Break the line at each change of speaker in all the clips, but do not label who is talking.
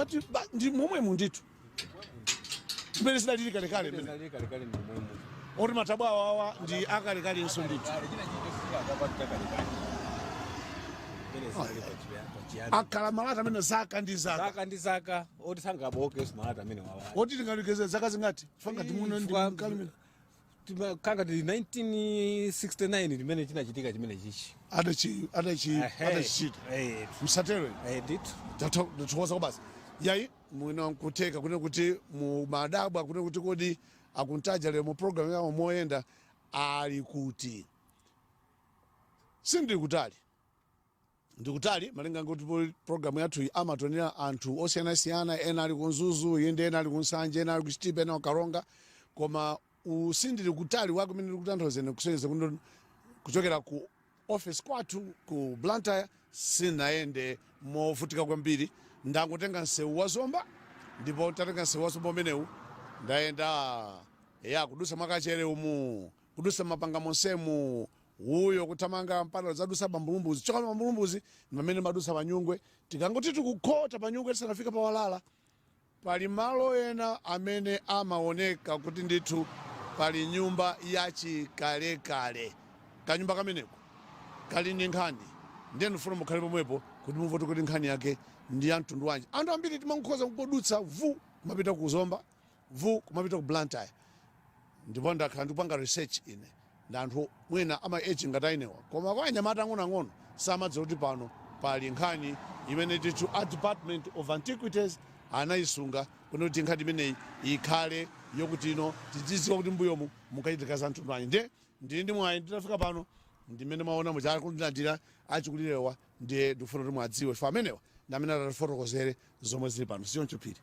Mati ndi momwemu ndithu mmene zidalili kalekale mmene.
Zidalili kalekale ndi momwemu.
Oti matabwa awawa ndi akalekalenso ndithu.
Kale china chilichonse chikakapa chakalekale. Mmene zidalili pachiyambi.
Akhala malata amene zaka ndi zaka.
Zaka ndi zaka, oti sangabowokenso malata amene wawa.
Oti tingalikeze zaka zingati fangati muno ndi mkalimene?
Kanga ndi 1969 limene chinachitika chimene chichi.
Adachichita msatero.
Ndithu.
Tathokoza basi. Yayi, mwina nkutheka kunena kuti mumadabwa kunena kuti kodi akuntaja lero mu program yawo Moyenda ali kuti? Sindili kutali, ndikutali malinga ngoti program yathu iyi amatonera anthu osiyanasiyana. Ena ali ku Mzuzu, inde, ena ali ku Nsanje, ena ali ku Chitipa, ena ku Karonga. Koma usindili kutali wake umene ndikutanthauzeni kusonyeza kuti kuchokera ku office kwathu ku Blantyre sinayende movutika kwambiri. Ndangotenga msewu wa Zomba, ndipo tatenga msewu wa Zomba umenewu, ndayenda ya kudusa mwakachere umu, kudusa mapanga monsemu uyo, kuthamanga mpaka zadusa Pambulumbuzi. Choka Pambulumbuzi pamene madusa Panyungwe. Tikangoti tikukhota Panyungwe, tisanafika pawalala, pali malo ena amene amaoneka kuti ndithu pali nyumba yachikalekale. Kanyumba kameneko kali ndi nkhani, ndiye ndifuna mukhale pomwepo kuti mumve kuti nkhani yake ndi ya mtundu wanji. Anthu ambiri timankhoza kungodutsa vu kumapita ku Zomba, vu kumapita ku Blantyre. Ndipo ndakhala ndikupanga research ine ndi anthu mwina ama age ngati ainewa, koma kwa anyamata ang'onoang'ono samadziwa kuti pano pali nkhani imene ndithu a Department of Antiquities anayisunga kuti nkhani imeneyi ikhale yokuti ino tidzidziwa kuti mbuyomu mukachitika za mtundu wanji. Ndiye ndili ndi mwayi, nditafika pano ndimene mwaona muchakundilandira achikulirewa. Ndiye ndikufuna kuti mwadziwe chifukwa amenewa ndi amene atatifotokozere zomwe zili pano. Sichoncho, Phiri?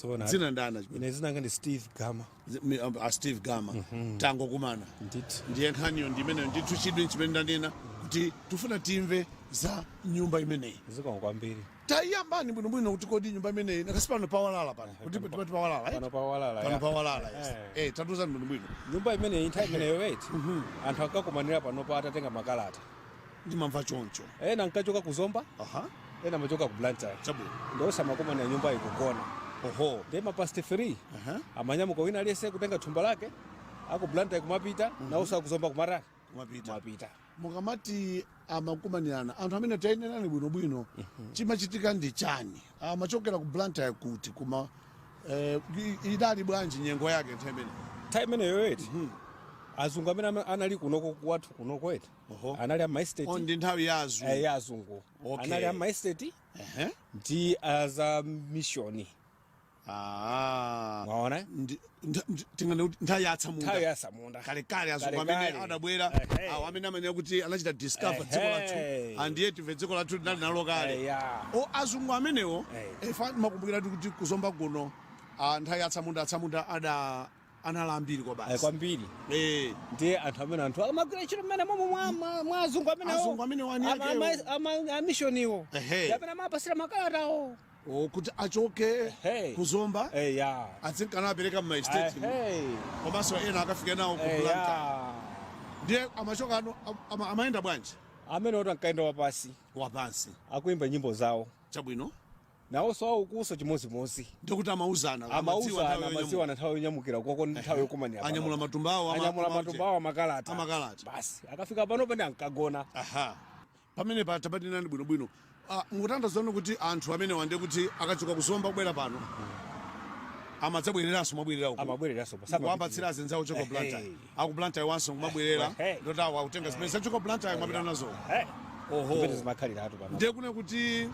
Zoona.
Dzina ndana chimene?
Ine dzina langa ndi Steve Gama.
A Steve Gama, tangokumana.
Ndithu.
Ndiye nkhaniyo ndi imeneyo ndithu. Chidwi chimene ndanena kuti tifuna timve za nyumba imeneyi.
Zikomo kwambiri.
Tayiyambani bwinobwino kuti kodi nyumba imeneyi nakasi pano pawalala pano kuti timati pawalala, eh?
Pano pawalala.
Pano
Ya.
pawalala, yes.
Eh.
Tatiuzani bwinobwino.
Nyumba imeneyi, nthawi imeneyo eti, anthu ankakumanira panopo atatenga makalata.
Ndimamva choncho.
Ena ankachoka ku Zomba, ena amachoka ku Blantyre. Ndiye amakumanira nyumba ikugona. Ndiye ma past 3 amanyamuka, wina aliyense kutenga thumba lake, aku Blantyre kumapita, nawonso akuzomba kumatani?
Kumapita.
Kumapita.
Mukamati amakumanirana anthu amene, tayenerani bwinobwino, chimachitika ndi chani? Amachokera ku Blantyre kuti kuma idali bwanji nyengo yake nthawi imene?
Nthawi imeneyo eti, azungu amene anali kunoko kwathu kunoko eti, anali ama estate.
Oh, ndi nthawi ya azungu.
Ya azungu. Anali ama estate ndi aza mission. Mwaona?
Tingane kuti nthawi ya atsamunda.
Nthawi ya atsamunda.
Kalekale azungu amene
Kalekale.
adabwera, awo amene amanena kuti anachita discover dziko lathu, andiye timve dziko lathu linali nalo kale. O, azungu amenewo. Efa makumbukira kuti kuzomba kuno, nthawi ya atsamunda, atsamunda ada anali ambiri kwa basi.
Kwambiri. Ndiye anthu amene anthu amagwira ntchito mmene momwe mwa azungu amenewo.
Azungu amenewo ani akewo.
Amishoniwo amene amapasira makalatawo.
O, kuti achoke kuzomba adzinkana apereka mma estate, komanso ena akafika nawo ku Blantyre. Ndiye amachoka ano amayenda bwanji?
Amene oti ankaenda wapansi.
Wapansi.
Akuimba nyimbo zawo. Nawonso aukuso chimodzimodzi.
Ndikuti amauzana, amadziwa
amauzana
nthawi yonyamuka.
Amadziwana nthawi yonyamukira koko ndi nthawi yokumanira.
Anyamula
panopa.
matumba awo
Anyamula matumba awo amakalata.
Amakalata.
Basi, akafika panopa ndi ankagona.
Aha, pamene pa tapatinani bwinobwino. Mukutanthauza kuti anthu amene wande kuti akachoka kuzomba kubwera pano amadzabwereranso mwabwerera uku?
Amabwereranso.
Kuwapatsira azinzawo ochoka Blantyre, aku Blantyre wanso kumabwerera, ndotawo akutenga zimene zachoka Blantyre kumapita nazo. Oho.
Zimene zimakhaliratu pano.
Ndiye kune kuti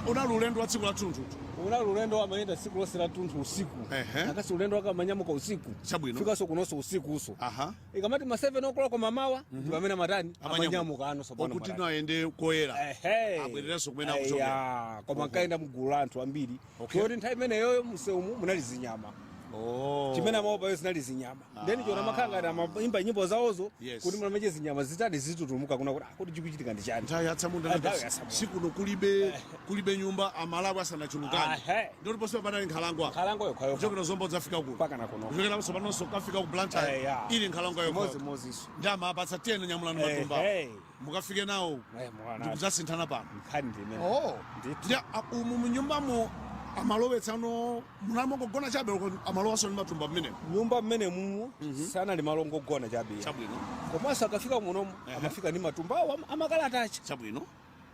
unali ulendo wa tsiku lathunthu?
Unali ulendo, amayenda tsiku lonse lathunthu usiku. Akasi ulendo wake amanyamuka usiku, fikanso kunonso usikuso. Ikamati ma 7 o'clock mamawa ndi pamene amatani? Amanyamuka ano sopano.
Okuti
matani.
no ayende koyera, abwererenso kumene akuchokera.
Eya, koma ankaenda mgulu la anthu ambiri. Kuti nthawi imeneyoyo msewumu munali zinyama. Chimene amaopayo zinali zinyama. Then chona amakhala ngati amaimba nyimbo zawozo kuti munameche zinyama zitali zitutumuka kuna kuti kuti chikuchitika ndi chani.
Nthawi yatsamunda.
Ah, nthawi yatsamunda.
Sikuno kulibe nyumba, Amalawi asanachulukane. Ndoti ponse panali nkhalango apa.
Nkhalango yokhayokha.
Kuchokera Zomba udzafika kuno.
Mpaka na kuno.
Kuchokera panonso kafika ku Blantyre. Ili nkhalango yokhayokha.
Chimodzimodzinso.
Ndi amapatsa, tiyeni nyamulani matumba, mukafike nawo
mwana.
Ndikudzasinthana pano.
Nkhani ndi imene.
Oh.
Ndithu.
Ndi umu munyumbamo Amalowetsano munamongogona chabe uko, amalowanso ndi matumba mmenemo?
Nyumba mmene mumu sanali malo ongogona chabe.
Chabwino.
Komanso akafika munomu, amafika ndi matumba awo amakalata acha.
Chabwino,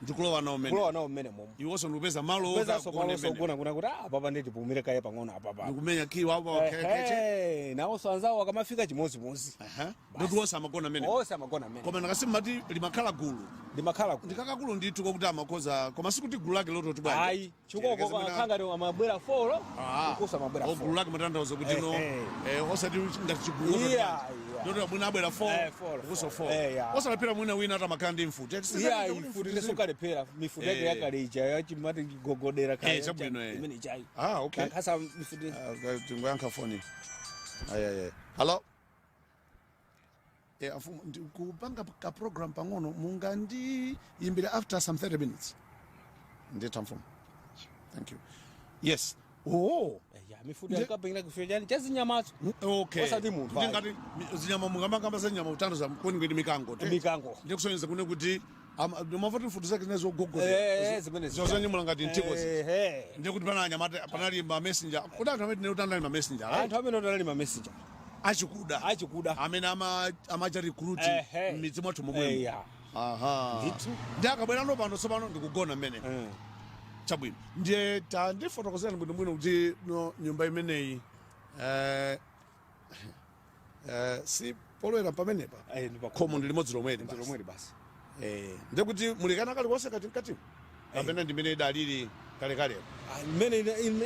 ndikulowa nawo mmene.
Kulowa nawo mmene momo.
Iwonso ndikupeza malo.
Kupezanso
ogone
malo
mmene.
sogona kuna kuti apapa nditi pumire kaye pang'ono apapa.
Ndikumenya kiwa apo keche.
Ehe, nawonso anzawo akamafika chimozimozi.
Ndoti wonse amagona mmene.
Onse amagona mmene.
Koma nakasi mmati limakhala gulu.
Limakhala ku
Ndikakakulu ndithu kokuti amakhoza, koma sikuti gulu lake lototi bwanji?
Ayi, chikoko khangati amabwera four. Kusa amabwera
gulu
four.
lake matanthauza kuti no osati ngati chigulu.
Iya.
Ndoti mwina abwera four.
Four,
kuso
four.
four.
Yeah.
Osalaphera mwina wina atamakhala ndi mfuti.
Iya, ifuti ndisokalephera mifuti yake yakale ija yachimati gogodera.
Chabwino.
Imene ichayi.
Ah, okay.
Kankhasa mifuti.
Tingoyankha foni. Ayayay, hello. Afumu, kupanga ka program pang'ono, mungandiyimbira after some 30 minutes? Nditha mfumu, thank you. Yes, oh.
Ya, mifuti yakapingira kufyo chani chazinyamazo.
Okay.
Osati munthu,
Kuti
ayi.
ngati zinyama, mungamakamba za nyama kutanthauza kweni mikango te?
Mikango.
Ndikusonyeza kune kuti mafoti mfuti zake zine
Zimene
zogogozonyamula ngati mtikozi.
Ehe.
Ndikuti panali anyamata, panali ma messenger, kuti anthu amene tinali anali ma messenger, right?
Anthu amene anali ma messenger.
Achikuda.
Achikuda.
Amene amacha recruit m'midzi mwathu momwemo.
Eya.
Aha.
Ndithu.
Ndi akabwerano pano tsopano ndikugona mmene. Chabwino, ndiye tandifotokozerani bwinobwino kuti no nyumba imeneyi si polowera pamenepa?
Eh, ndi pa
Khomo ndi limodzi lomweli
ndi
basi.
lomweli basi.
Ndikuti mulikana kalikonse kati mkatimu kapena ndimene idalili kalekalero?
Ah, mmene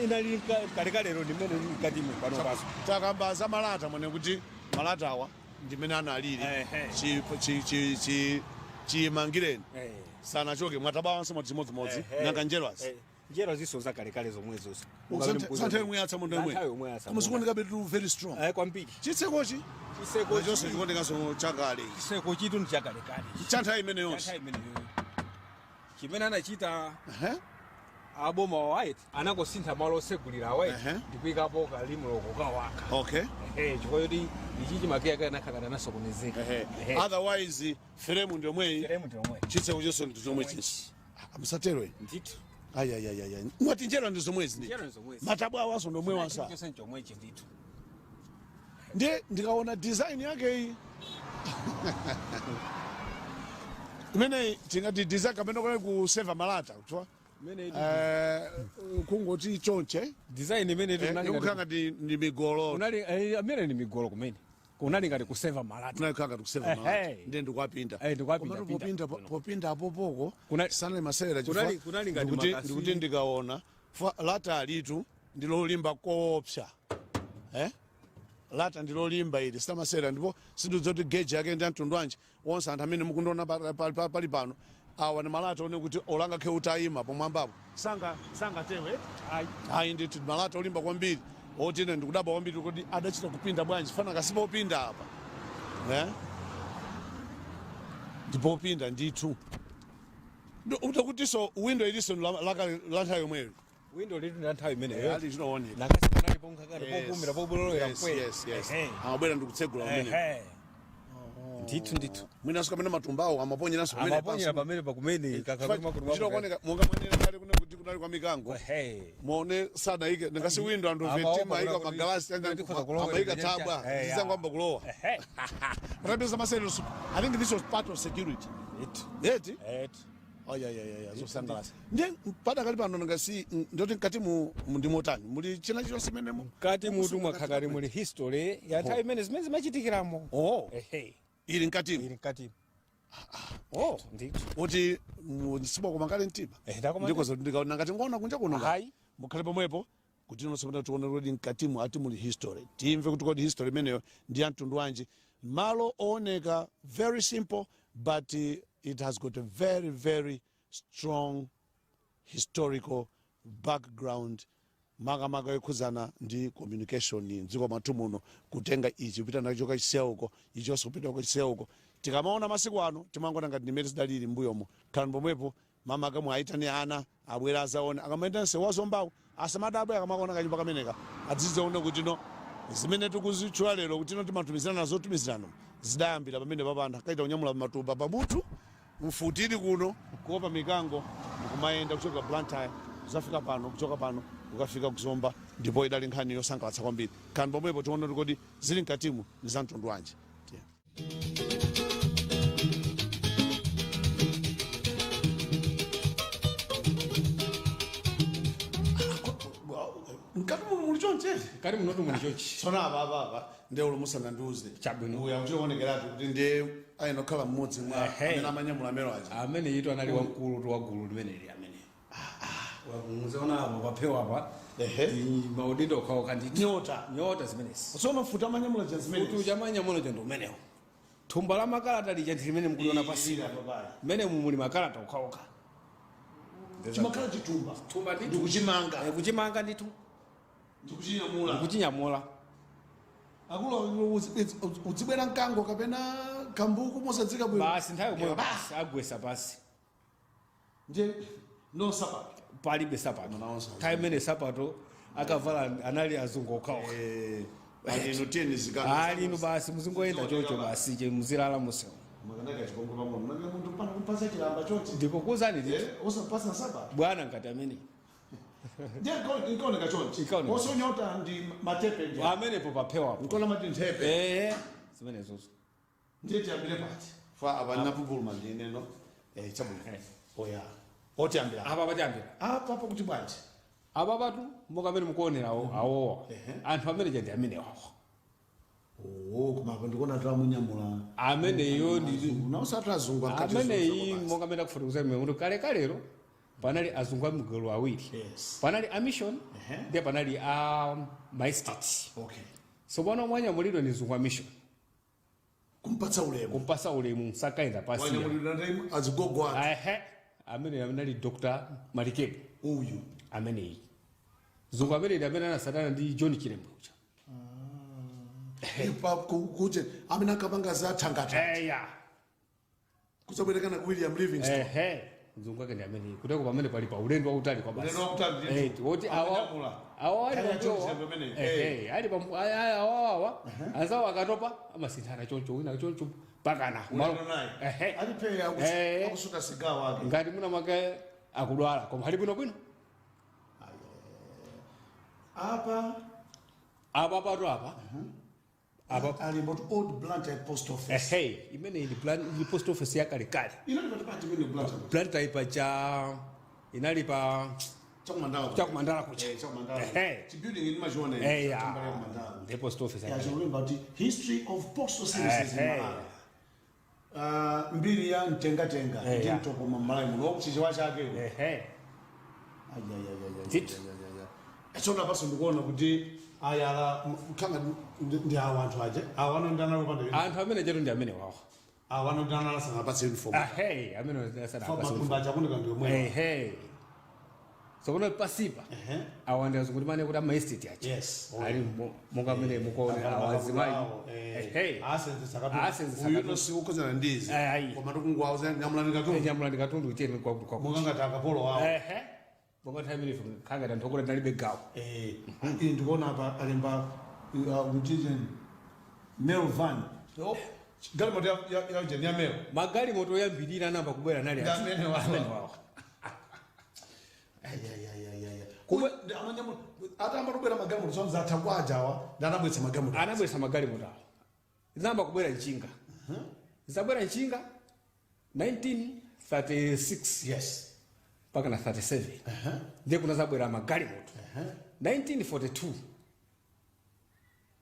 inali kalekalero ndi mmene ili mkatimu pano paso.
Takamba za malata, mwene kuti malata awa ndimene analili chiyimangireni, sanachoke, mwatabawanso mwadzimodzimodzi. Nanga njerwazi?
Njerwa ziso zakalekale zomwezozo.
Santhawi yomwe yatsa munda
Nthawi
yomwe.
yomwe yatsa
Koma
munda.
zikuoneka betu very strong.
Kwambiri.
Chitsekochi
Chiseko
nachonso chikuonekanso chakale.
Chiseko chitu ndi chakalekale.
Cha nthawi imene yonse.
Nthawi imeneyo chimene anachita aboma wa white anangosintha malo osegulira a white ndikuyikapo kalimuloko kawaka. Chifukwa choti ichi chimakiya kanakhala nasokonezeka.
Otherwise frame ndi yomweyi.
Frame ndi yomwe.
Chitseko chonso ndi chomwe chinsi. Musatero ine.
Ndithu.
Ayayayaya, mwati njerwa ndi zomwezi ndi?
Njerwa ndi zomwezi.
Matabwa awanso ndi omwe wansa?
Chonse chomwechi ndithu.
Ndiye ndikaona design yake iyi imeneyi, tingati design kapena kune kuseva malata kutwa?
Imene
Kungoti chonche.
Design imene
Ikukhala ngati ndi migolo.
Kunali amene ni migolo kumene kunali ngati kuseva malata.
Kunali ngati kuseva malata. Ndiye ndikuwapinda.
Ndikuwapinda,
Komatu
pinda.
popinda popinda apopoko sanali masewera chifukwa
Kunali ngati makasi.
ndikuti ndikaona lata alitu ndilolimba koopsa, eh? Lata ndilolimba ili, sitamasewera, ndipo sindidzoti geji yake ndi amtundu wanji. Onse anthu amene mukundiona pali pano, awa ni malata one kuti olanga khe utayima pomwambapo sanga sangatewe.
Ayi.
Ayi ndithu, malata olimba kwambiri oti ine ndikudabwa kwambiri kuti adachita kupinda bwanji, fana kasipopinda apa, eh? Ndipopinda ndithu. Utakutinso window ilinso la nthawi yomweyo?
Window litu ndi nthawi imeneyo.
Ali chinooneka.
Nakasi panali ponkhakati popumira, popololera mpweya.
Yes. Amabwera ndikutsegula umene.
Ndithu ndithu.
Mwinanso kamene matumbawo amaponyeranso pamene.
Amaponyera pamene pakumene.
Chinokuoneka monga mwanena kale kune kuti kunali kwa mikango. Muone sanaike ngasi window, anthu
Amaopa
vetima aika
kuti
magalasi,
kuti tikhoza kulowera
amaika
nyanja.
tabwa
Ya.
zizangwamba kulowa. Patapeza masere, I think this was part of security eti. Ayayaya, zosangalatsa. Ndiye padakali pano ngasi ndoti mkati mu ndi motani, muli china chilonse menemo?
Mkati mutu mwakhakati muli history ya nthawi imene zimene zimachitikiramo.
Oh. Ili mkatimu?
Ili mkatimu.
Oh.
Ndithu.
Kuti sibwakoma kale mtima.
Ndakoma.
Ndikoza ndikaona ngati ngoona kunja kuno ngati.
Hayi.
Mukhale pomwepo kuti nonse muna tione kuti mkatimu ati muli history, timve kuti kodi history imeneyo ndi ya mtundu wanji. Malo ooneka very simple, but it has got a very very strong historical background, makamaka yokhudzana ndi communication mdziko mwathu muno, kutenga ichi kupita nacho kachisiya uko, ichonso kupita kachisiya uko. Tikamaona masiku ano timangona ngati ndimene zidalili mbuyomo. Khalani pomwepo, mamaka mwayitane ana abwera azaone akamayenda msewu wazombawo, asamadabwe akamaona kanyumba kameneka, adzizaone kuti no zimene tikuzitchula lero kuti no timatumizirana nazo tumizirano zidayambira pamene papantha kaita kunyamula matumba pamutu, mfutiri kuno kuopa mikango, ndikumayenda kuchoka Blantyre kuzafika pano, kuchoka pano. Kukafika kuzomba, ndipo idali nkhani yosangalatsa kwambiri. Kani pomwepo tione kuti kodi zili mkatimu ndi za mtundu wanji. Tiye. Mkati muno muli chonche?
Kati munotu muli chonchi.
Tsono apa apa ndiye ulo musanandiuze.
Chabwino.
Uya kuchionekeratu kuti ndiye ayinokhala mmodzi mwa amene amanyamula amene aja.
Amene itu anali wamkulu tu wa gulu limeneli amene. Muziona apo paphewa apa. Maudindo okhaokha ndithu.
Nyota.
Nyota zimenezi.
Tsono futi amanyamula ja zimene.
Futi chamanyamula cha ndi umenewo. Thumba la makalata lija ndi limene mukuliona pasi. Mmene muli makalata okhaokha.
Chimakhala chitumba.
Thumba ndithu.
Ndikuchimanga.
Kuchimanga ndithu.
Ndikuchinyamula.
Ndikuchinyamula.
Akulu, udzibwera mkango kapena kambuku mosadzika bwino.
Basi, nthawi yomweyo basi agwesa pasi.
Ndiye no sapato?
Palibe sapato.
Naonso.
Nthawi imene sapato akavala anali azungu okhaokha.
Alino tiyeni zikano.
Ali inu basi muzingoyenda chocho basi che muzilala musewu.
Makanaka chipongwe pang'ono. Nanga munthu pano kumpasa chilamba chonchi?
Ndipo kuwuzani ndithu.
Osapasa sapato.
Bwana ngati amene.
Ndiye ikaoneka chonchi.
Ikaoneka.
Osonyota ndi matepe ndi.
Amenepo paphewapo.
Nkona mati nthepe.
Zimenezozo.
Ndiye tiyambire pati? Fa apa ndinapupuluma ndineno. Chabwino. Oya. Otiyambira.
Apa patiyambira.
Apa apa kuti bwanji?
Apa patu monga amene mukuonera awowa. Anthu amene cha ndi amene wawa.
Oh, koma apa ndikuona tamunyamula.
Ameneyo ndi
Nausatu azungu ankati.
Ameneyi, monga amene akufotokozera mmene kuti kale kalero panali azungu amigolo awiri. Panali a mission, ndiye panali a maestate. So pano mwanyamulidwa ndi mzungu wa mission.
Kumpatsa ulemu.
Kumpasa ulemu, sakayenda pasi.
Wanyamulidwa ndi azigogo ake.
Ehe, amene anali Dr. Malikebu.
Uyu.
Ameneyi mzungu amene ndi amene anasatana ndi John Chilembwe uja.
Pa kuti amene ankapanga za thangata.
Eya.
Kuzabwerekana ku William Livingstone.
Ehe, mzungu ake ndi ameneyi. Kuteko pamene pali pa ulendo wautali kwa basi.
Ulendo wautali ndithu.
Woti awa
Amenyamula.
awa ali
Kaya
pampewa.
John Chilembwe ameneyi.
Ehe, ali pa awa awa anzawo akatopa amasinthana choncho, wina choncho, pakana
Ulendo naye.
Ehe.
Alipe akusuta sigawo ake.
Ngati muna mwake akudwala koma ali bwinobwino.
Apa.
Apa pato apa apa.
Ali mboti Old Blantyre Post Office.
Ehe, imene ili plan ili post office yakalekale.
Inali patipati imene Blantyre?
Blantyre pacha inali pa
Chakumandala.
Chakumandala kucha.
Chakumandala.
Ehe.
Chibuilding ndimachiona.
Eya.
Chakumandala.
Ndi post office yakale.
Yachiulimba kuti history of postal services in Malawi. Mbiri ya mtengatenga ndi mtokoma m'Malawi muno, chichewa chake.
Ehe. Ndithu.
Tsono apaso ndikuona kuti ayala mkhanga ndi awo anthu aja awo anondana kupanda.
Anthu amene chetu ndi amene wawa.
Awo anondana asanapatse uniform.
Ehe, amene asana.
Matumba aja akuoneka ndi omwe.
Ehe, sokono pasipa awa ndi azungu timane kuti ama estate aja. Ali monga amene mukuona awa azimayi. Ehe.
Asenzesa katundu.
Asenzesa
Uyu
katundu.
nosiukozana ndizi.
Ayi.
Koma tikungwauza nyamulani katundu.
Nyamula ndi katundu tiyeni kwakuti kwakuti.
Mukangati akapolo wawo.
Ehe, monga nthawi imene ife khangati anthu okuti ndalibe gawo.
Ine ndikuona apa alemba mchijeni mail van. Galimoto ya mail.
Magalimoto oyambirira anamba kubwera nali
Ndi amene wawa.
amene wawa.
Atamba kubwera magalimoto so zatha kwajawa ndi anabweretsa magalimoto.
Anabweretsa magalimoto awo, zinamba kubwera mchinga, zabwera mchinga 1936 mpaka na 37. Ndiye kunazabwera magalimoto 1942.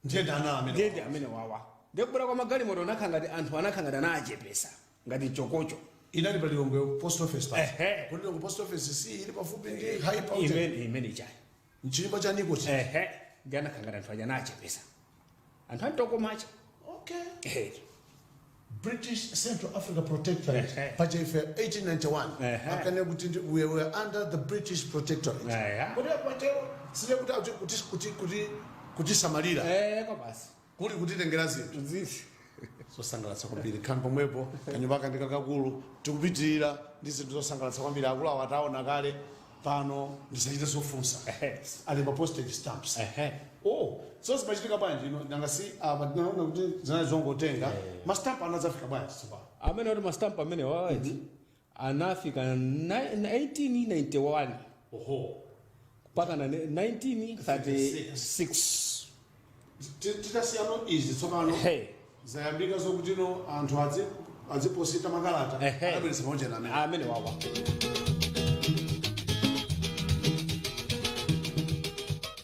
Ndiye ndi ana amene.
Ndiye ndi amene wawa. Ndiye kubwera kwa magalimoto anakhala ngati anthu anakhala ngati anachepesa ngati chokocho.
Inali pa Lilongwe Post Office pa.
Ehe.
Kuti Lilongwe Post Office si ili pafupi ndi Hyper?
Imene ichayo.
Mchinyumba cha Niko chi.
Ehe, ndiye anakhala ngati anthu aja anachepesa anthu antokomacha. Ehe.
British Central Africa Protectorate. Pacha ife 1891 akane kuti we were under the British Protectorate. Kuti apatero sile kuti kutisamalira.
Kwa basi.
Kuli kutitengera zinthu.
Zizi.
Zosangalatsa kwambiri. Khani pomwepo kanyumba kandi kakakulu, tikupitirira ndi zinthu zosangalatsa kwambiri. Akulu awo ataona kale pano, ndisachite zofunsa. Alemba postage stamps. Oh, so zimachitika bwanji ino? Nanga si apa tinaona kuti zinali zongotenga mastamp, anadzafika bwanji tsopano?
Amene kuti mastamp amene wawaiti anafika 1891.
Oho.
Mpaka na 1936.
Titasiyano izi tsopano,
Hey.
zayambika zokutino anthu adziposita makalata. Adabweretsa maujena amene.
Amene wawa.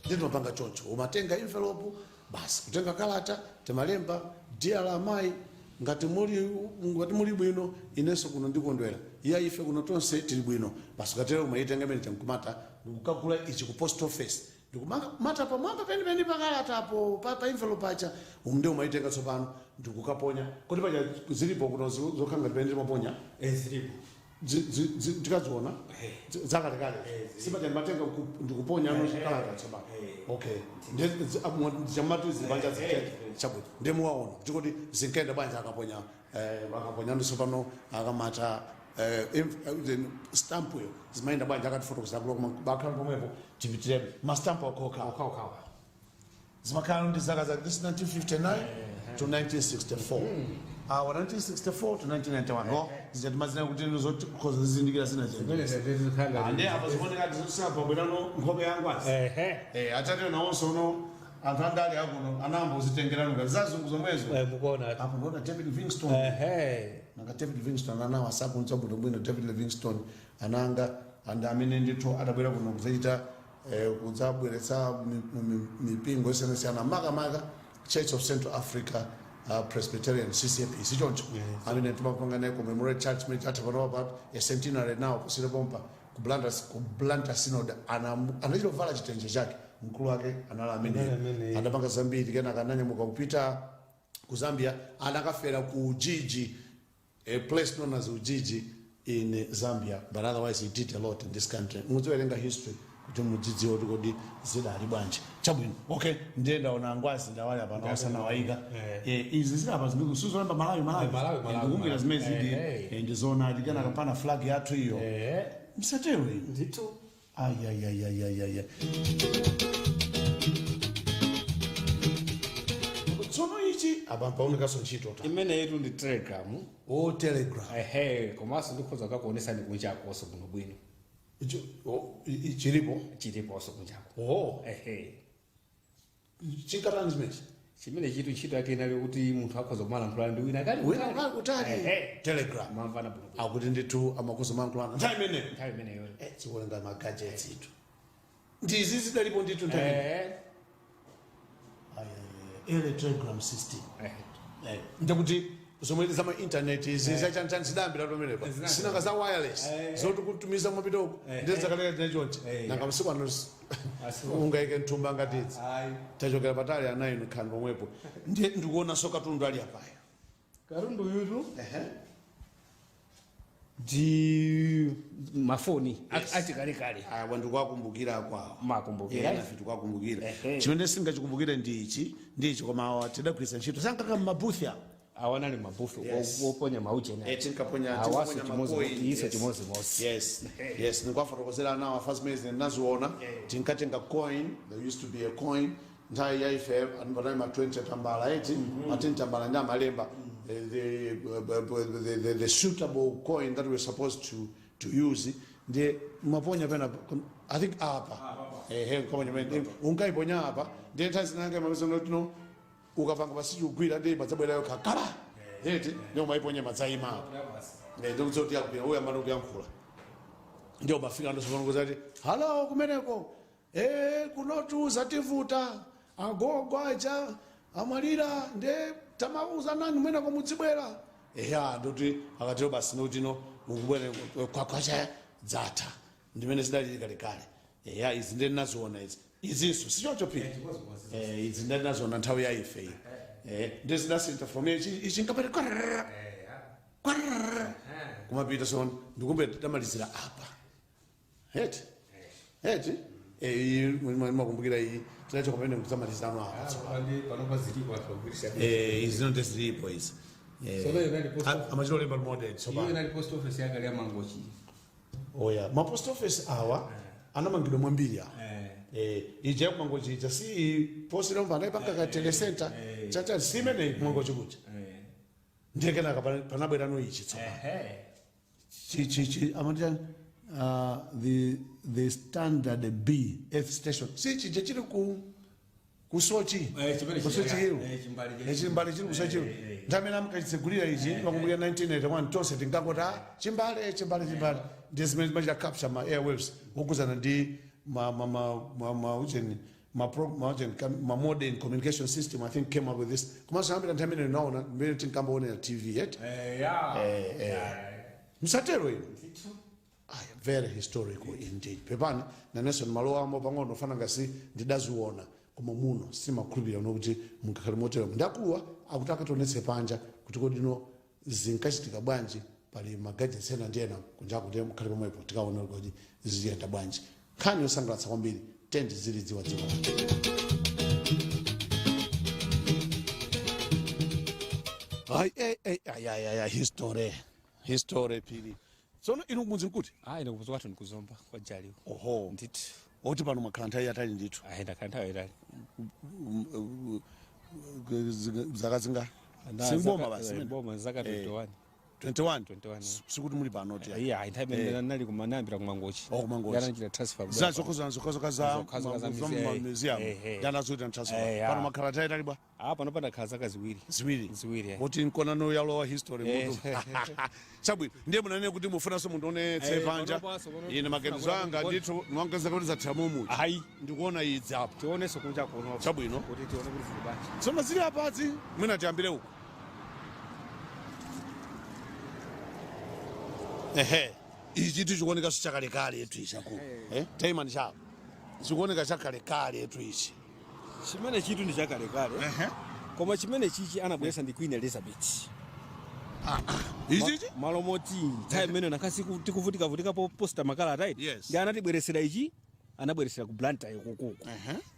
Ndimapanga choncho, umatenga envelope basi, kutenga kalata, timalemba, "Dear amayi, ngati muli bwino, inenso kuno ndikondwera, iya ife kuno tonse tili bwino." Basi, ukatero umayitenga imene tinkumata ndikukagula ichi ku post office, ndikumata pamwamba penipeni pakalatapo, pa envelope acha umu, ndi umayitenga tsopano ndikukaponya. Kodi paja zilipo kuno zokhala ngati pene timaponya?
Zilipo.
Tikaziona zakalekale, sipaja ndimatenga ndikuponya ano kalata tsopano. Okay, chamati zibanja chabwino, ndimuwaona kuti zinkenda bwanji akaponya, akaponya tsopano, akamata stamp yo, zimayenda bwanji? Akatifotokoza kulo bakhala pomwepo, tipitirebe mastamp akhoka.
Okhaokhawa.
Zimakhala ndi zaka zake. This 1959 to 1964, awa 1964 to 1991. Oh, zichatimazina kuti zokhoza zizindikira zina. Ande apa zikuoneka tizosapa bwerano nkhope yangu asi. Atate nawonso uno anthu andali akuno anayamba kuzitengerano ngati zazungu zomwezo.
Mukuona.
Apo ndiona David Livingstone. Nanga David Livingstone anawo asakunza bwinobwino. David Livingstone ananga and amene ndithu adabwera kuno kudzachita, kudzabweretsa mipingo isiyanasiyana, makamaka Church of Central Africa, Presbyterian, CCAP, sichoncho? Amene timapanga naye commemorate church imene chatha panopa a centenary now posire pompa ku Blantyre Synod. Anachita kuvala chitenje chake, mkulu wake anali amene.
Anali amene.
Adapanga zambiri. Kenaka ananyamuka kupita ku Zambia, anakafera ku Ujiji, a place known as Ujiji in Zambia, but otherwise he did a lot in this country. Mudziwerenga history kuti mudzidziwe kuti kodi zidali bwanji. Chabwino, okay, ndiye ndaona angwazi ndawali apano osanawayika. Izi zilapa zimene sizolemba Malawi, Malawi.
Malawi, Malawi,
Ndikumbukira
Malawi.
zimene zidi. Ndizoona kenaka pana flag yathu iyo. Msatero ino.
Ndithu.
Ayayayayaya, tsono ichi apa paonekanso ntchito ta.
Imene yetu ndi telegram.
O, telegram.
Ehe, komanso ndikhoza kakuonesani kunjakonso bwinobwino.
Oh, chilipo?
Chiliponso kunjako.
Oh.
Ehe.
Chinkatani zimenezi?
Chimene chitu ntchito yake inali kuti munthu akhoza kumalankhulana ndi wina kali
Wina kali kutali.
Ehe.
Telegram.
Mamvana bwinobwino.
Akuti ndithu amakoza malankhulana nthawi imeneyo.
Nthawi imeneyo.
Zikuoneka ma gadgets itu, ndizi zidalipo ndithu nthawi imeneyo. Ele telegram system. Ndikuti zomwe zama internet izi zachanchani zidayambira pamenepa.
Zinayambira.
Sinanga za wireless zoti kutumiza mwapitoko ndi zakaleka chine chonchi. Nanga masiku ano ungaike mthumba ngatidzi?
Ayi.
Tachokera patali ana inu, khani pomwepo. Ndiye ndikuonanso katundu ali apayo.
Katundu yutu ndi mafoni achikalekale.
Awa ndikuwakumbukira kwawo.
Makumbukira.
Nafe tikuwakumbukira.
Ehe.
Chimene singachikumbukire ndi ichi, ndi ichi, koma awa tidagwiritsa ntchito sankaka mmabuthi awa.
Awanali mabufu oponya mauchena.
Tinkaponya.
Awaso
Tinkaponya
chimozi
macoin,
iso
yes.
chimozimozi.
Yes, ndikuwafotokozera nawo afa zimene ndinaziona. Tinkatenga coin, there used to be a coin nthawi ya ife, panali ma 20 tambala eti, ma 10 tambala ndi amalemba. The suitable coin that we're supposed to use, ndiye maponya pena, I think apa, ehe, nkaponya pena, unkaiponya apa. Ndiye nthawi zinange mapeza tino ukapanga pasichigwira, ndiye madzabwerayo kakala eti, ndiye umaiponya madzaima apa. Ndikuti yakupira uyo amene ukuyankhula, ndio mafika ndosopano kuti, "Halo, kumeneko, kunotu zativuta, agogo aja amwalira, nde tamauza nani mweneko mudzibwera." Eya, ndoti akatero basi, notino ukubwera kwakwacha dzatha, ndimene zidali kalekale. Eya, izi ndi naziona izi, izinso sichoncho pili. Izi ndi naziona nthawi ya ife iyi. Ndi zidasintha from ichi, ichi nkapati kwararara kwararara kumapita. So ndikumbe tamalizira apa heti heti. Makumbukira iyi tinacho pamene kuzamalizano apa tsopano.
Panopa zilipo, anthu agwiritsa.
Izi zinonde zilipo izi.
Tsono iyo inali post office.
Amachita lemba model
Iyo
tsopano.
inali post office yakale ya Mangochi.
Oya, ma post office awa anamangidwa mwambiri awa. Ija yakumangochi ija si post lomva anayipanga ka telecenter chacha, si imeneyi kumangochi kuja? Ndiye kenaka panabwerano ichi tsopano. Chi amati The Standard B Earth Station si chija chili ku Soche.
Eh, chimene
Ku Soche
chija,
Hill.
eh, chimbali cha-
Eh, chimbali chili ku Soche Hill. Nthawi imene amkachitsegulira ichi, pakumbukira 1981, tonse tinkangoti, "Ah, chimbale, chimbale, chimbale." Ndi zimene zimachita capture ma airwaves okuzana ndi ma ucheni, ma ucheni, ma modern communication system. I think came up with this. Komanso ambira nthawi imene naona mmene tinkambaonera TV yet. Msatero ino. Aya, very historical indeed. Pepani, nanenso malo amo pang'ono fana ngasi ndidaziona, koma muno simakhulupirira nokuti mungakhale motero. Ndakuluwa akuti akationetse panja kuti kodino zinkachitika bwanji. Pali ma gadgets ena ndi ena kunja kuti mukhale pomwepo, tikaone kuti ziyenda bwanji. Nkhani yosangalatsa kwambiri, tendi zili dziwa dziko lake. Ai, ai, ai, ai, ai, ai, ai, history, history pili. Tsono inu kumudzi nkuti?
Ah, ine kumudzi kwathu ndikuzomba kwa Jaliwo.
Oho.
Ndithu.
Oti pano mwakhala nthawi yatali ndithu?
Ayi, ndakhala nthawi yatali.
Zaka zinga siboma basi imene?
Boma zaka 21.
21?
21, yeah.
Sikuti muli pano ti?
Iya, ayi, nthawi imene nali kumanambira kumangochi.
Oh, kumangochi.
Yanachita transfer kubwera.
Zina zokhuzana zokhazoka za
Zokhazoka za museum.
Museum. Ndanazoita transfer. Pano mwakhala nthawi yatali bwa?
Ah, pano pandakhala zaka 2.
Ziwiri?
Ziwiri, eh.
Kuti nkonano yalowa history. Mutu chabwino. Ndiye munanene kuti mufunanso mundionetse panja.
Panopanso, pano-
Ine maganizo anga ndithu mwangeza kuti zathira mumuti.
Ayi.
Ndikuona idzi apa.
Tionenso kunja kuno.
Chabwino.
Kuti tione kuti zili bwanji.
Tsono zili apadzi, mwina tiyambire uku. Ehe, ichi tichikuonekanso chakalekale yetu ichi akulu. Eh, taimani chapo, zikuoneka chakalekale yetu ichi.
Chimene chitu ndi chakalekale. Koma chimene chichi anabweretsa ndi Queen Elizabeth.
Ichichi?
Malo moti nthawi imene nakasi tikuvutika po posta makalata iti.
Yes.
Ndi anatibweresera ichi, anabweresera ku Blantyre kukuku.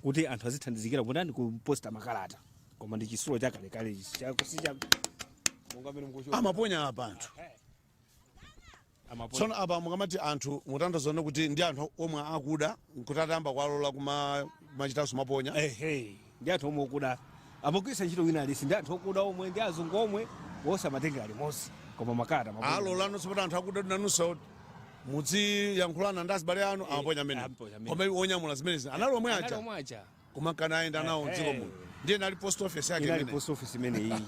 Kuti anthu azithandizikira kutani, ku posta makalata. Koma ndi chisulo chakalekale ichi. Chakusi cha monga mmene mukuchiona.
Amaponya apa anthu?
Amaponya.
Tsono apa mukamati anthu, mutanthauza kuti ndi anthu omwe akuda nkuti atayamba kuwalola kuma machitanso maponya?
Ehe, ndi anthu omwe okuda amagwiritsa ntchito. Wina alisi ndi anthu okuda omwe ndi azungu omwe wonse amatengera limodzi, koma makalata amaponya.
Alola nonso anthu akuda nanunso mudziyankhulana ndi azibale anu, amaponya amene.
Amaponya amene.
Koma onyamula zimenezi anali omwe
Anali
aja?
omwe aja.
Koma kana ayenda nawo mdziko muno, ndiye nali post office yake
Inali
imene.
post office imene iyi.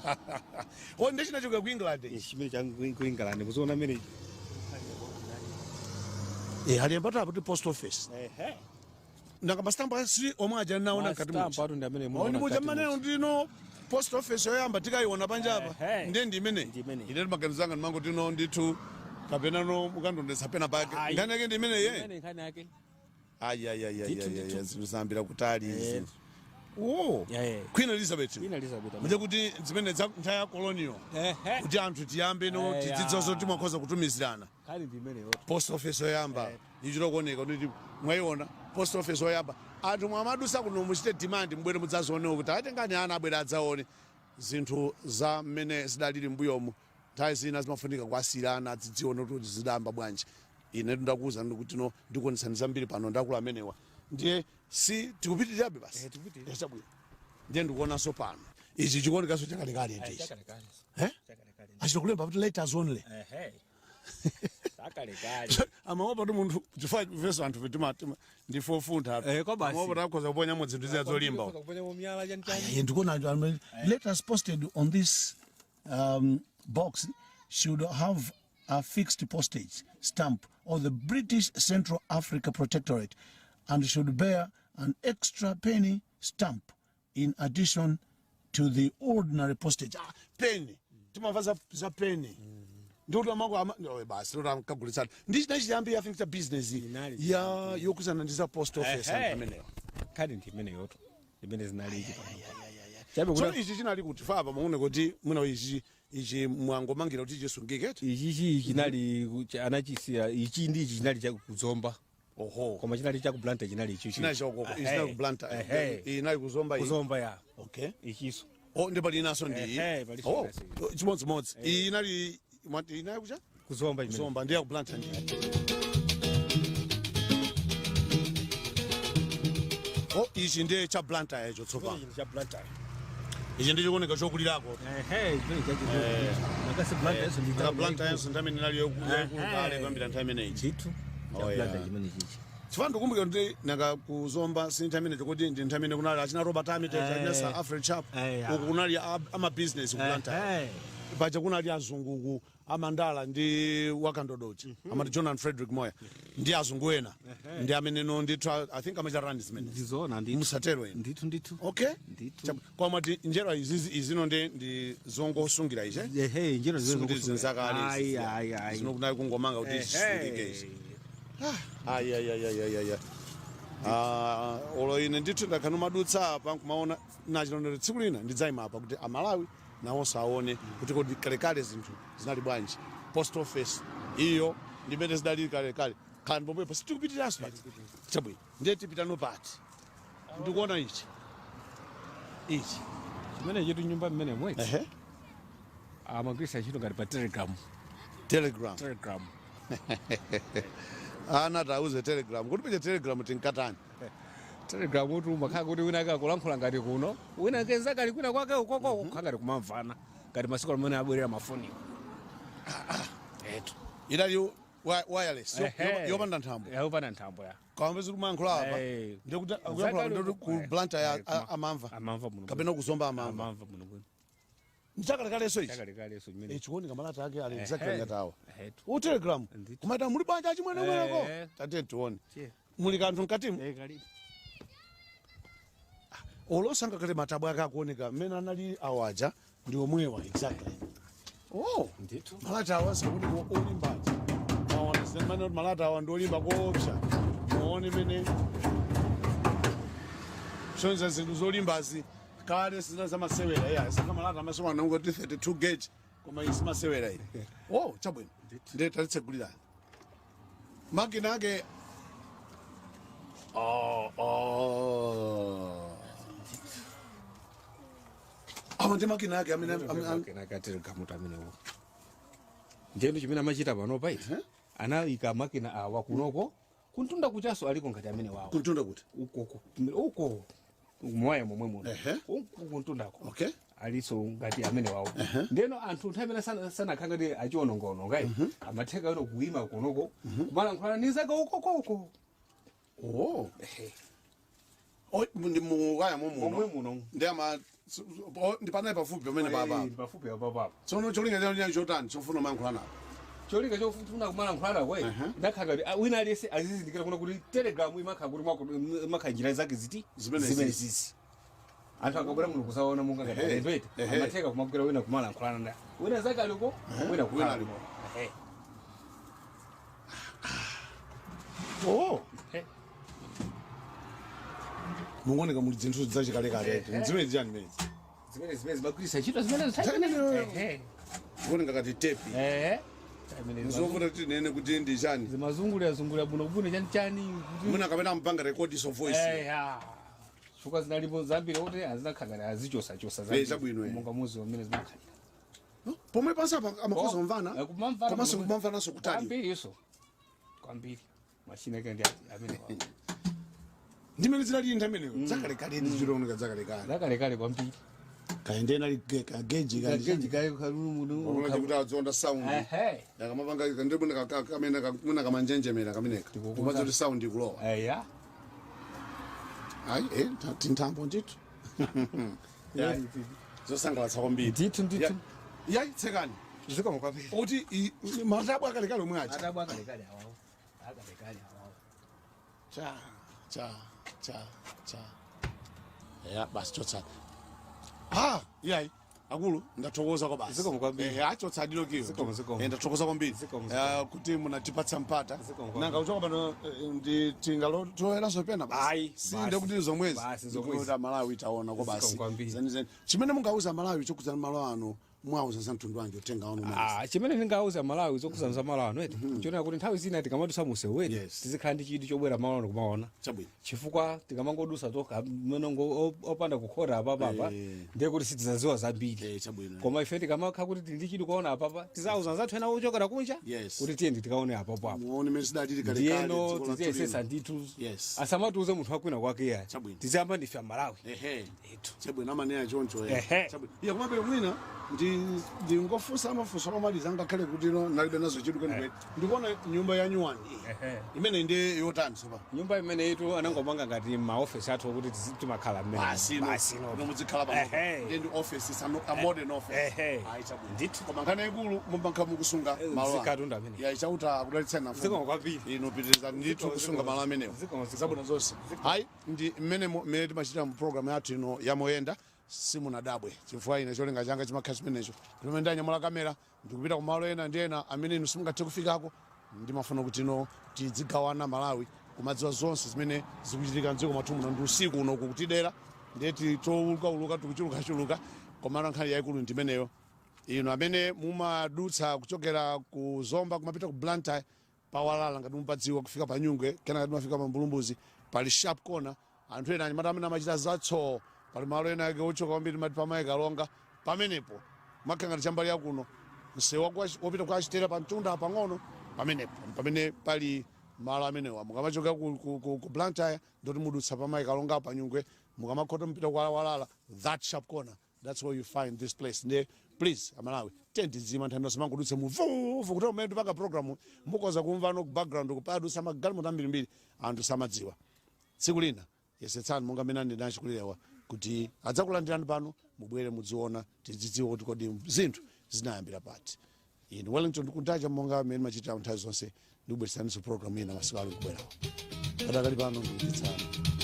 O, ndi chinachoka ku England?
Chimene cha ku England, muziona amene.
Eh, aliyembatu apo kuti post office.
Ehe.
Nanga mastampa si omwe aja naona mkati
Mastampa
muja?
atu ndi amene
Oh,
muona
ndi muja
mkati
mmaneno
muja.
ndino post office yoyamba tikayiona panja apa.
Ehe.
Ndiye ndi imene?
Ndi imeneyi.
Ine maganizo anga ndimango tino ndithu kapena no mukandondetsa pena pake.
Ayi.
Nkhani yake ndi imene ye?
Imene nkhani yake.
Ayi.
Ndithu, ndithu.
Zinthu zambira kutali izi. Oh.
Yeah.
Queen Elizabeth.
Queen Elizabeth.
Muja kuti zimene za nthawi ya colonial. Kuti anthu tiyambe no tidzidziwa kuti mwakhoza kutumizirana.
Nkhani ndi imeneyo.
Post office yoyamba ichita kuoneka kuti mwayiona post office yoyamba. Anthu mwamadusa kuno, muchite demand, mubwere mudzazionewo kuti atengani ana abwere adzaone zinthu za mmene zidalili mbuyomu. Nthawi zina zimafunika kuasira ana adzidzione kuti zidayamba bwanji. Ine ndakuwuzani kuti no ndikuonetsani zambiri pano. Ndakula amenewa, ndiye si tikupitirirabe basi?
Eh, tikupitirira.
Eh, chabwino. Ndiye ndikuonanso pano ichi chikuonekanso chakalekale ndichi.
Chakalekale.
Eh?
Chakalekale.
Achita kulemba kuti letters only.
Ehe, chakalekale.
Amaopa kuti munthu, chifukwa veso anthu vitima ndifofunda.
Eh, kwa basi.
Amaopa kuti akhoza kuponya zinthu ziya zolimba.
Kuponya miyala, chani chani.
Ayi, ndikuona letters posted on this box should have a fixed postage stamp of the British Central Africa Protectorate and should bear an extra penny stamp in addition to the ordinary postage. Ah, penny, timamva za penny ndikuti amako ama no, basi ndikuti ankagulitsana ndi china chiyambi, I think, cha business
Inali.
ya yokuzana ndi za post office.
Ehe.
Anthu amenewa.
Nkhani ndi imeneyoto, imene zinali ichi pano. Chabe
Tsono
kuti
ichi chinali kuti fapa maone kuti mwina ichi mwangomangira kuti chisungike.
Ichichi chinali anachisiya ichi ndi ichi chinali cha kuzomba.
Oho.
Koma chinali cha ku Blantyre chinali ichi.
Chinali chakoko, ichi chinali ku Blantyre?
Ehe.
Inali kuzomba iyi?
Kuzomba, ya.
Okay.
Ichiso.
Oh, ndi pali inaso ndi iyi?
Ehe, pali
Oh,
inaso.
chimodzimodzi. Iyi inali, mwati inali kucha?
Kuzomba imene.
Kuzomba, ndi ya ku Blantyre ndi. Oh, ichi ndiye cha Blantyre icho tsopano?
Ichi cha Blantyre.
Ichi ndi chikuoneka chokulirako.
Ehe, chimene cha nakasi Blantyre ndi
Aka Blantyre yenso nthawi imene inali yaikulu kale, kuyambira nthawi imeneyi.
Ndithu.
Cha
Oh, yeah.
Blantyre chimene chichi.
Chifukwa ndikumbukira kuti nanga kuzomba si nthawi imene tikuti ndi nthawi imene kunali achina Robert Armitage, achina Sir Alfred Sharp. Uku kunali ama business ku Blantyre. Paja kunali azunguku amandala ndi wakandodochi, amati John and Frederick Moya ndi azungu ena, ndi ameneno ndithu I think amachita run zimene.
Ndizoona ndithu.
Musatero inu.
Ndithu, ndithu.
Okay.
Ndithu.
Koma ti njerwa izizi izino ndi zongosungira ize.
Ehe, njerwa
Sikuti zinzakale.
Ayi, ayi, ayi.
Zino kunali kungomanga kuti zisungike izi. Ayi, ayi, ayi, ayi, ayi. Ah, olo ine ndithu ndakhanu madutsa apa nkumaona nachilondero, tsiku lina ndidzayima apa kuti Amalawi nawonso aone kuti kodi kalekale zinthu zinali bwanji. Post office iyo ndimene zidali kalekale. Khalani pomwepo, sitikupitiranso pati. Chabwino, ndiye tipitano pati? Ndikuona ichi ichi.
Chimene chitu nyumba mmene mweti amagwiritsa ntchito ngati pa Telegram.
Telegram.
Telegram.
Ana tauze Telegram kuti peche Telegram tinkatani?
Telegram kuti umakhala kuti wina akakulankhula ngati kuno, wina kenza kali kwina kwake ukoko, kukhala ngati kumamvana ngati masiku amene abwerera mafoniwo etu.
Idali wireless yopanda nthambo.
Yopanda nthambo ya.
Kawambezi kumayankhula apa, ndikuti akuyankhula, ndikuti ku Blantyre amamva.
Amamva muno.
Kapena kuzomba amamva.
Amamva muno bwino.
Nchakalekaleso ichi.
Chakalekaleso chimene.
Chikuoneka malata ake ali exactly ngati awa.
Etu.
U Telegram.
Ndithu.
Kumaita muli banja achimwene mweneko. Tate tione.
Chiye.
Muli kanthu mkatimu?
Eh, kali.
Olosanga kale matabwa ake akuoneka mmene anali awaja ndi omwewa exactly. Oh.
Ndithu.
Malata awa sikuti olimbaji. Maona zimene kuti malata awa ndi olimba koopsa. Muone mene sonza zinthu zolimbazi kale sizina zamasewera iya saka malata amasewera anangoti 32 gauge, koma isi masewera iyi. Oh, chabwino. Ndiye tatitsegulirani. Makina ake. Oh. Awa ndi makina ake amene
Makina ake a Telegram amenewo. Ndiyeno chimene amachita panopa iti anayika makina awa kunoko, kuntunda kuchaso aliko ngati amene wawo.
Kuntunda kuti?
Uko uko mwaya momwe muno. Uko kuntundako aliso ngati amene wawo. Ndeno anthu nthawi imene sanakhala ngati achionongaononga ayi, amatheka ino kuima kunoko kumalankhulana nizaka ukokoko.
Oh. Oh, ndi muwaya momuno.
Momwe muno.
Ndi ama oh, ndi panayi pafupi pamene papa.
Pafupi apapapo.
Tsono cholinga chanu chotani chofuna mayankhula napo?
Cholinga chofuna kumalankhulana kwe ndakhala ngati wina aliyense azizindikira kuno kuti Telegram imakhala kuti imakhala njira zake ziti?
Zimene
zimene
zizi.
zizi. Anthu akabwera muno kusaona monga ngati alendo eti, amatheka kumagwira wina kumalankhulana na wina zake aliko, wina
Wina
kukhala
aliko.
Ehe.
Oh.
Ehe.
Mukuoneka muli zinthu zachikalekale. Zimene ziyani mezi?
Zimene zimagwiritsa ntchito zimene. Ehe.
Kuoneka ngati tepi.
Ehe.
Nzovuta kuti tinene kuti ndi chani.
Zimazungulira zungulira buno buno chani chani kuti
Mwina kapena mpanga record so voice.
Eya, chifukwa zinalipo zambiri kuti azinakhala ngati azichosachosa zambiri.
Chabwino, eh.
Monga muzi wamene zimakhalira.
Pomwe pansi apa amakhoza kumvana.
Kumamvana.
Komanso kumamvananso kutali.
Kwambiri iso, kwambiri machine ake ndi amene wawo.
Ndimene zinali nthawi imeneyo. Zakalekale ndi ziloneka zakalekale.
Zakalekale kwambiri.
Kaende nali kageji.
Kageji kayo kalulu.
Kuti adzonda sound.
Ehe.
Yakamapanga ndibuna kamene muna kamanjenjemera kameneka.
Ndikukuza.
Kumaza kuti sound ikulowa.
Eya.
Ayi, tinthambo ndithu. Yayi, zosangalatsa kwambiri.
Ndithu, ndithu.
Yayi, tsekani.
Zikomo kwambiri.
Kuti matabwa akalekale omwe aja.
Atabwa akalekale awawo, akalekale awawo.
Cha cha cha cha, ya basi, chotsani. Ah, yayi akulu, ndathokoza kwa basi.
Zikomo kwambiri.
Achotsa dilokiyo.
Zikomo, zikomo.
Ndathokoza kwambiri.
Zikomo,
Kuti munatipatsa mpata.
Zikomo kwambiri.
Nanga uchoka pano ndi tingalotoyeranso pena basi.
Ayi,
si
basi.
nde kuti zomwezi.
Basi, zomwezi.
Ndikuti Malawi taona kwa basi.
Zikomo kwambiri.
Zenizeni chimene mungauza Malawi chokuza malo ano, mwauza za mtundu wanji utenga wanu mali?
Ah, chimene ndingauza Malawi zokuza za malo ano eti chionera kuti nthawi zina tikamadusa musewu eti, tizikhala ndi chidwi chobwera malo ano kumaona, chifukwa tikamangodusa tokha mmenongo opanda kukhota apapapa, ndiye kuti sitizaziwa zambiri.
Chabwino.
Koma ife tikamakhala kuti tili ndi chidwi kuona apapa, tizauza anzathu ena ochokera kunja kuti tiyeni tikaone apapo apo.
Muone mmene zidalili kalekale
Ndiyeno
dziko lathu
tiziyesesa
lino.
ndithu asamatiuze munthu wakwina kwake ya.
Chabwino.
Tiziyamba ndife Amalawi.
Ehe, chabwino, amaneya choncho.
Ehe.
Chabwino. Iya, komabe mwina Ndingofunsa amafunso omaliza, ngakhale kuti no nalibe nazo chidwi kwenikweni. Ndikuona nyumba ya nyuwani iyi. Imene ndi yotani sopa?
Nyumba imene itu anangomanga ngati maofesi athu okuti timakhala mmene.
Basi, no.
Basi, no.
No, muzikhala pano. Ndiye ndi office, it's a modern office. Ayi, chabwino.
Ndithu.
Koma nkhani yaikulu mumakhala mukusunga malo anu.
Zikatundu amene.
Ya, Chauta akudalitseni nafu.
Zikomo kwambiri.
Inu pitirizani ndithu kusunga malo amenewo.
Zikomo, zikomo.
Zabwino zonse. Hayi, ndi mmene mmene timachitira mu program yathu ino yamoyenda. Simunadabwe chifukwa ine cholinga changa chimakhala chimenecho, kuti ndanyamula kamera ndikupita kumalo ena ndi ena amene inu simungathe kufikako. Ndimafuna kuti ino tidzigawana Malawi kumadziwa zonse zimene zikuchitika mdziko mwathu muno. Ndi usiku uno kukutidera, ndeti towulukauluka tikuchulukachuluka, komano nkhani yayikulu ndimeneyo. Inu amene mumadutsa kuchokera ku Zomba kumapita ku Blantyre, pawalala ngati mupadziwa, kufika pa Nyungwe, kenaka timafika pa Mbulumbuzi, pali sharp corner. Anthu ena anyamata amene amachita zatsoo, pali malo ena ake otchuka kwambiri, mati pamayi Kalonga. Pamenepo makhala ngati chambali yakuno, msewu wopita kwa Chitera, pa mtunda pang'ono pamenepo pamene pali malo amenewa. Mukamachoka ku Blantyre, ndoti mudutsa pamayi Kalonga pa Nyungwe, mukamakhota mpita kwa Walala, that sharp corner, that's where you find this place. Ndiye please, Amalawi, tendidzima nthawi yonse mangudutse muvuvu kuti umene tipanga program mukoza kumva no background kupadutsa magalimoto ambirimbiri, anthu samadziwa. Tsiku lina yesetsani monga mmene anena achikulirewa kuti adzakulandirani pano, mubwere mudziona, tidzidziwe kuti kodi zinthu zinayambira pati. Ine Wellington Kuntaja, monga mmene machitira nthawi zonse, ndikubweretsaninso program ina masiku ali kubwerawo. Padakali pano ndikutitsani.